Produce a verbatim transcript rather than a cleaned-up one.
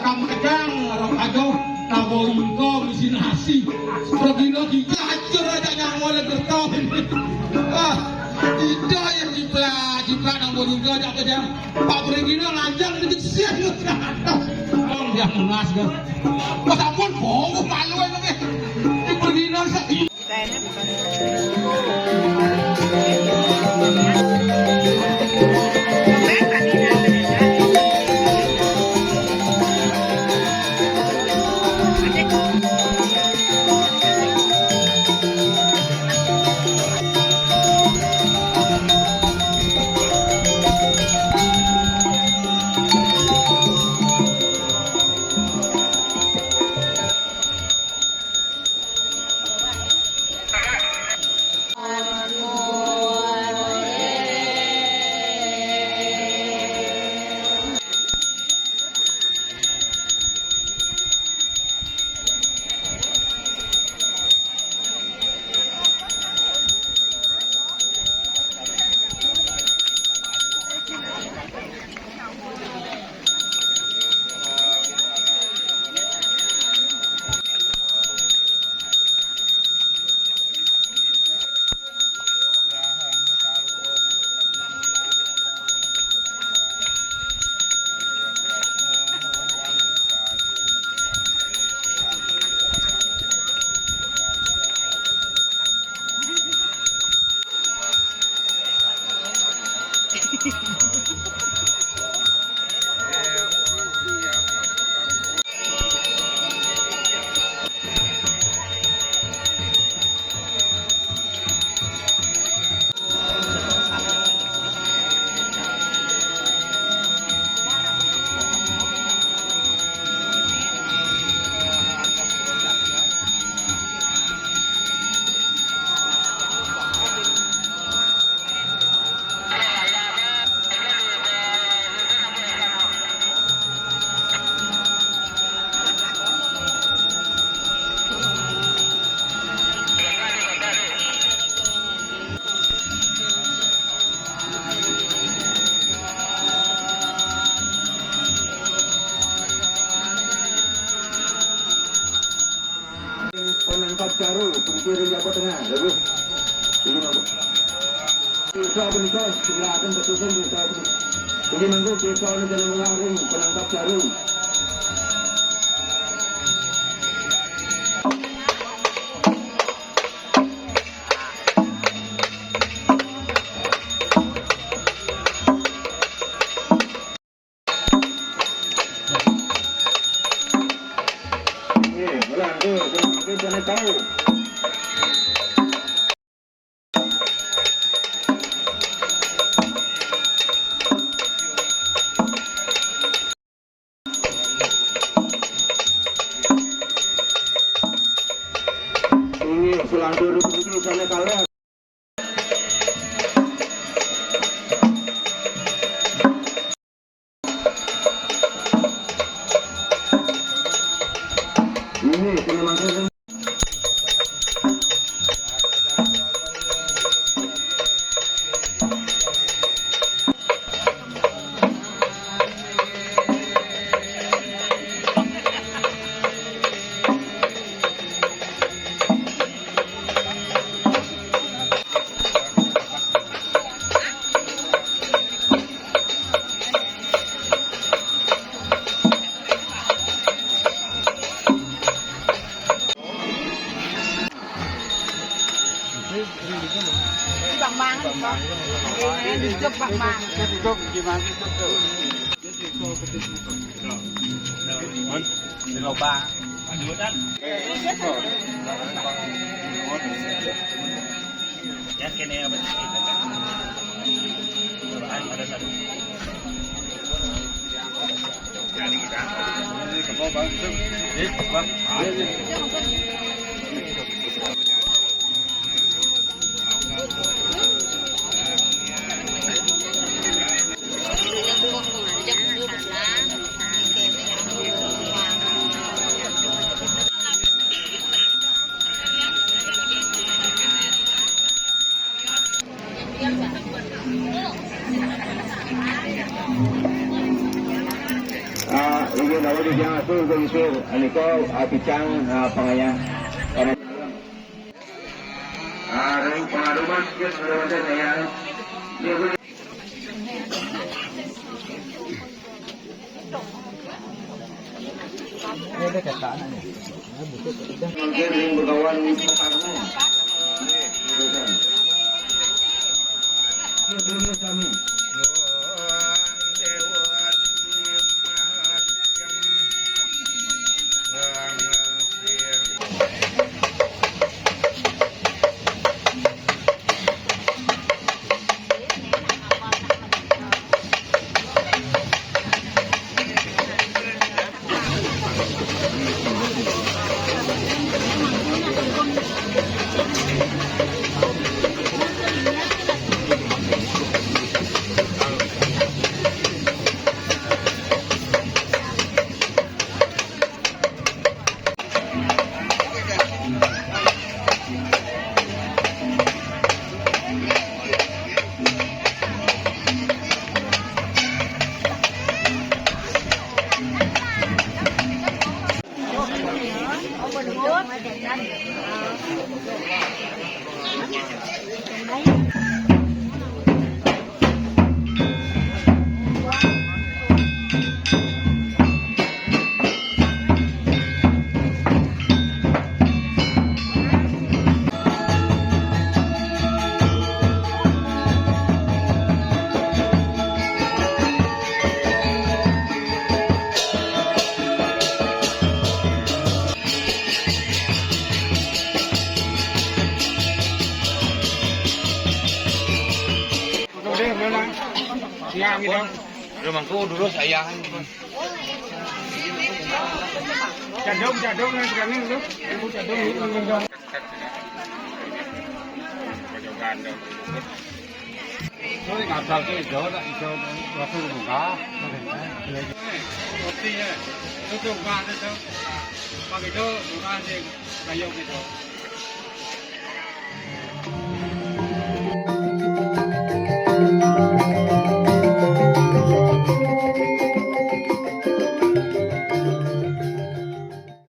Kamedang, rong adoh, tabo ingko, misi nasi. Regina kita hancur aja nyawa le gertoh. Ah, kita yang jiplak, jiplak nang bodoh aja kerja. Pak Regina lanjang di kesian. Oh, dia ngenas, kan. Pas ampun, bongkok malu aja, kan. Di Regina, sa- Penangkap Caru, pengkiring Jawa Tengah, bagus. Ini mangkuk. Desa Bentos, silakan ketusan desa Bentos. Ini mangkuk desa ini dalam mengaring, penangkap Caru. Iya, ulang tuh, kurang lebih sana tahu. Ini selanjutnya itu sana kalah. Ini, kena makan. Bang Mang. Bang Mang. Bang Mang. Bang Mang. Di loba. Ya, kene apa sih? Ada satu. Jadi kita. Ini ke bawah, Bang. Ini, Bang. Ini nama di Jalan Sultan Sur, Aliko, Apicang, Pangayang. Ah, dari pengaduan, sekian pengaduan saya. Ini ada kata anak ni. Mungkin yang berkawan. Udah, udah, udah. Siang gitu. Udah mangku dulu saya. Cadong, cadong yang sekarang itu. Cadong, cadong. Kowe ngadal ke ijo tak ijo langsung buka. Kopi ya. Itu tuh buka itu. Pakai itu buka sih kayu gitu.